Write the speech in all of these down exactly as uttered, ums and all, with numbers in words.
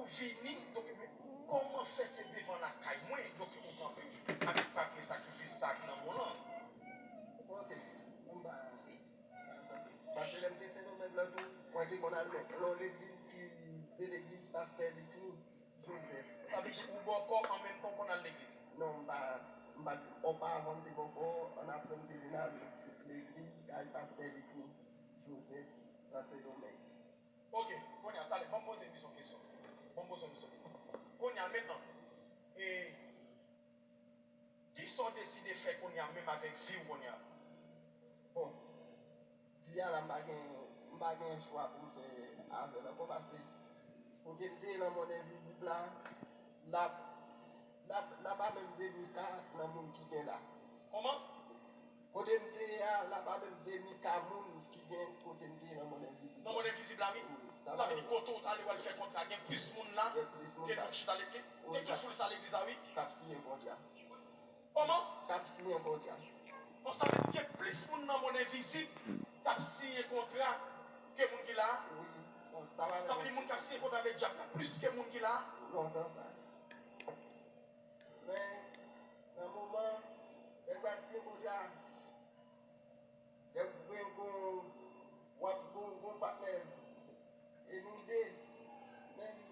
Ou vini, donk, men kòman fè se devan lakay mwen, donk, ou kanpe avèk papye sakrifis sa k nan men w lan? Ok, m pa, paske lè m te Sendomeng lan tou, mwen te konn al nan yon legliz ki se legliz pastè Luckny Joseph. Sa vle di ou bòkò an menm tan w konn al legliz? Non, m pa, m pa, oparavan m te bòkò, annapre m te vin al legliz kay pastè Luckny Joseph nan Sendomeng. Ok, kounye a, talè, ban m poze misye yon kesyon. Ban m poze misye yon kesyon. Kounye a, mentnan, e, kisa w deside fè kounye a, menm avèk vi w kounye a? Bon, vi a la, m pa gen, m pa gen chwa pou m fè avè l ankò, paske kote m te ye nan mond envizib la, l ap, l ap, l ap a menm de mil ka nan moun ki gen la. Kòman? Kote m te ye a, l ap a menm de mil ka moun ki gen kote m te ye nan mond envizib la. Nan mond envizib la, wi. Wi, sa vle di kote w t ale w al fè kontra, gen plis moun la ke moun ki chita legliz. Wi, gen tout foul sa legliz la, wi. K ap siyen kontra. Kòman? K ap siyen kontra. Bon, sa vle di gen plis moun nan mond envizib k ap siyen kontra ke moun ki la a? Wi. Bon, sa vle di moun k ap siyen kontra avèk dyab la plis ke moun ki la a? Lontan sa. Men, nan moman, lè m pral siyen kontra, lè w gen gon, w ap gon, gon patnè, e nou de, men,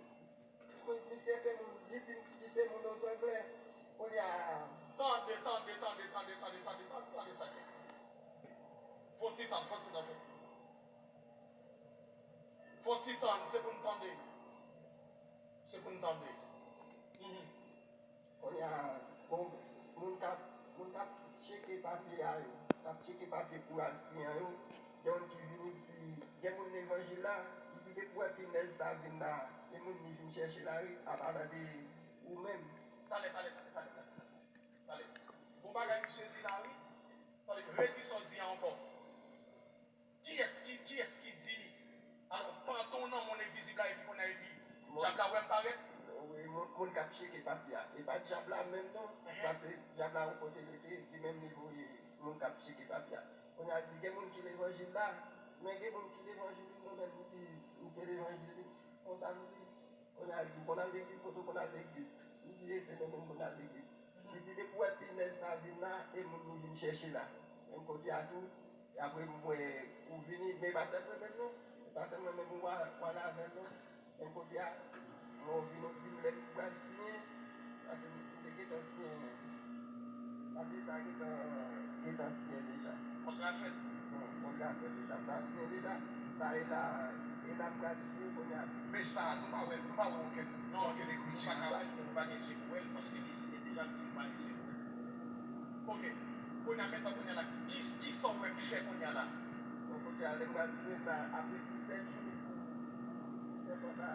misye se moun, li di m li se moun Ozanglè, kounye a. Tande, tande, tande, tande, tande, tande, tande, tande sa k ap. Fon ti tann, fon ti tann, fon. Fon ti tann, se pou n tande. Se pou n tande. Mhm. Kounye a, bon, moun k ap, moun k ap tcheke papye a yo, k ap tcheke papye pou al siyen yo, gen moun ki vini di, gen moun levanjil la, li di depi w wè pinèz sa vin la, gen moun li vin chèche la wi, a palan de ou menm. Talè, talè, talè, talè, talè, talè. Talè. Gon bagay misye di la wi. Talè, redi sa w di a ankò. Kiyès ki, kiyès ki di, alò, pantan w nan mond envizib la epi kounye a epi dyab la wè m parèt? Wi, moun, moun k ap tcheke papye a. E pa dyab la menm non, paske dyab la yon kote l rete, li menm li voye moun k ap tcheke papye a. Kounye a di, gen moun ki levanjil la, men gen moun ki levanjil li, mwen menm m di, m se levanjil li. Konsa m di, Kounye a l di, "M konn al legliz, kote w konn al legliz?" M di, "E se nan menm konn al legliz." Li di, "Depi w wè pinèz sa vin la, e moun nou vin chèche la." Menm kote a tou, e apre m wè ou vini, men e pa sèl mwen menm non, e pa sèl mwen menm ou al, ou al avè l non. Menm kote a, mwen ou vin ou di m lè m pral siyen, paske m te gentan siyen, papye sa gentan, gentan siyen deja. Kontra fèt. Bon, kontra fèt deja. Sa siyen deja. Sa e la, e la m pral siyen kounye a. Men sa, nou pa wè, nou pa wè okenn, nan okenn ekriti nan sa. Nou pa gen zye pou wè l, paske li siyen deja, l di nou pa gen zye pou wè l. Ok. Kounye a, mentnan, kounye a la, ki, kisa w wè m fè kounye a la? Bon, kounye a, lè m pral siyen sa, apre disèt jou, sèpan sa,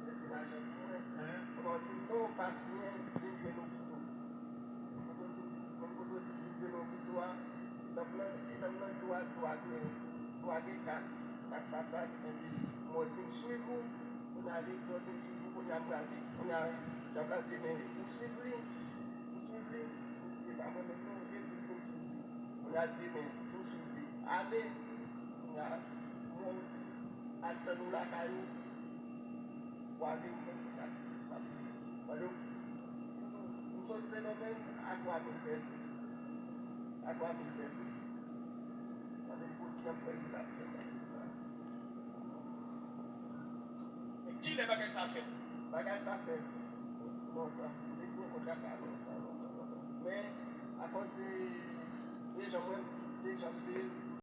lè se lajan pou mwen. Kounye a, w di m, "Non, pa siyen, vin jwenn opito." Kote w di m, menm kote w di m vin jwenn opito a, etan m nan, etan m nan dlo a, dlo a gen, dlo a gen kat, kat fasad, epi mwen di m swiv ou, kounye a li, mwen di m swiv ou, kounye a m prale. Kounye a, dyab la di, "Men, ou swiv li, ou swiv li?" M di, "E pa mwen menm non, e di m di m swiv li." Kounye a di, "Men, si w swiv li, ale." Kounye a, mwen ou di, "Al tann ou lakay ou." W ale ou mèt fè kat, w ap fè. Pandan m sot Sendomeng a twa mil pèso. A twa mil pèso. Pandan m kontinye ap fè wout la, fè wout la. Men kilè bagay sa fèt? Bagay sa fèt lontan. M te siyen kontra sa lontan, lontan, lontan. Men, akòz de, de jan mwen, de jan m te ye,